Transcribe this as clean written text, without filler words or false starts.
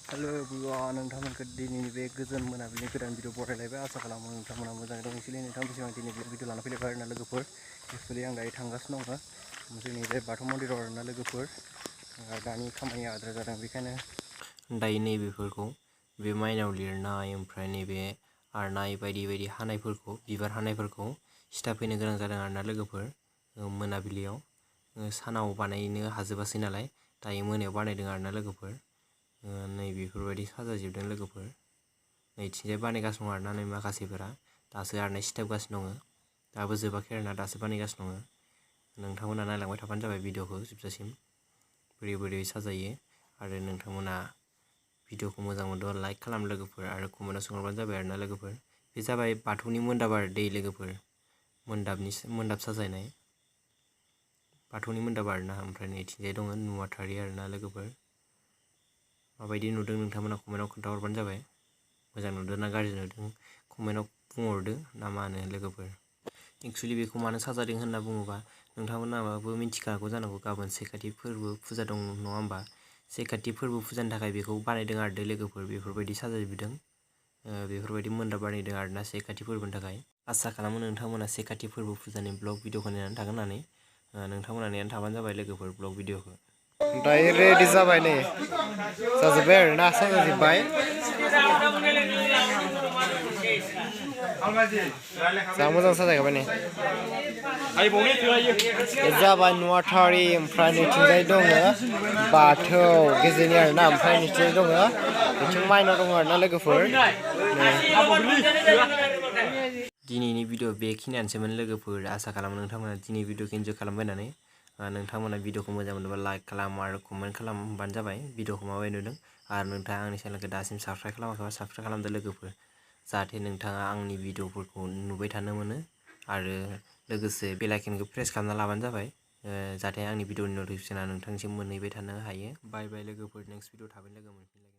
hello everyone नोंथांमोनखौ दिनैनि बे गोजोन मोनाबिलिनि गोदान भिडिअ बरायलायबाय आसा खालामो नोंथांमोना मोजाङै दं एक्चुअली नोंथांनि सिगां दिनै बे भिडिअ लाना फैलायबाय आरोना लोगोफोर एक्चुअली आं दायो थांगासिनो दङ जोंनि बे बाथौ मन्दिराव आरोना लोगोफोर दानि खामानिया आद्रा जादों बेखायनो दायो नैबेफोरखौ बे माइनाव लिरनाय ओमफ्राय नैबे आरनाय बायदि बायदि हानायफोरखौ बिबार हानायफोरखौ सिथाफैनो गोनां जादों आरोना लोगोफोर मोनाबिलियाव सानाव बानायनो हाजोबासै नालाय दायो मोनायाव बानायदों आरोना लोगोफोर नै बेफोरबायदि साजाजोबदों लोगोफोर नैथिंजाय बानायगासिनो दं आरोना नै माखासेफोरा दासो आरनाय सिथाबगासिनो दङ दाबो जोबाखै आरोना दासो बानायगासिनो दङ नोंथांमोना नायलांबाय थाबानो जाबाय भिडिअखौ जोबजासिम बोरै बोरै साजायो आरो नोंथांमोना भिडिअखौ मोजां मोनदोंबा लाइक खालाम लोगोफोर आरो कमेन्टआव सोंहरबानो जाबाय आरोना लोगोफोर बे जाबाय बाथौनि मोन्दाब आरो दै लोगोफोर मोन्दाब साजायनाय बाथौनि मोन्दाब आरोना ओमफ्राय नैथिंजाय दङ नुवाथारि आरोना लोगोफोर माबायदि नुदों नोंथांमोना कमेन्टआव खोन्थाहरबानो जाबाय मोजां नुदों ना गाज्रि नुदों कमेन्टआव बुंहरदो ना मा होनो लोगोफोर एक्चुअली बेखौ मानो साजादों होनना बुङोबा नोंथांमोनाबो मिथिखागौ जानांगौ गाबोन से काति फोरबो फुजा दं नङा होमबा से काति फोरबो फुजानि थाखाय बेखौ बानायदों आरो लोगोफोर बेफोरबायदि साजायजोबदों बेफोरबायदि मोन्दाब बानायदों आरोना से काति फोरबोनि थाखाय आसा खालामो नोंथांमोना से काति फोरबो फुजानि ब्लग भिडिअखौ नायनानै थागोन होननानै नोंथांमोना नायनानै थाबानो जाबाय लोगोफोर ब्लग भिडिअखौ दायो रेडि जाबाय नै जाजोब्बाय आरोना साजाजोब्बाय जा मोजां साजायखाबाय नै जाबाय नुवाथारि ओमफ्राय नैथिंजाय दङ बाथौ गेजेरनि आरोना ओमफ्राय नैथिंजाय दङ बिथिं माइनाव दङ आरोना लोगोफोर दिनैनि भिडिअ बेखिनियानोसैमोन लोगोफोर आसा खालामो नोंथांमोना दिनै भिडिअखौ इन्जय खालामबाय होननानै नोंथांमोना भिडिअखौ मोजां मोनोबा लाइक खालाम आरो कमेन्ट खालामबानो जाबाय भिडिअखौ माबायदि नुदों आरो नोंथाङा आंनि चेनेलखौ दासिम साबस्क्राइब खालामाखैबा साबस्क्राइब खालामदो लोगोफोर जाहाथे नोंथाङा आंनि भिडिअफोरखौ नुबाय थानो मोनो आरो लोगोसे बेल आइकनखौ प्रेस खालामना लाबानो जाबाय जाहाथे आंनि भिडिअनि नटिफिकेसना नोंथांनिसिम मोनहैबाय थानो हायो बाय बाय लोगोफोर नेक्स्ट भिडिअ थाबैनो लोगो मोनफिनलायगोन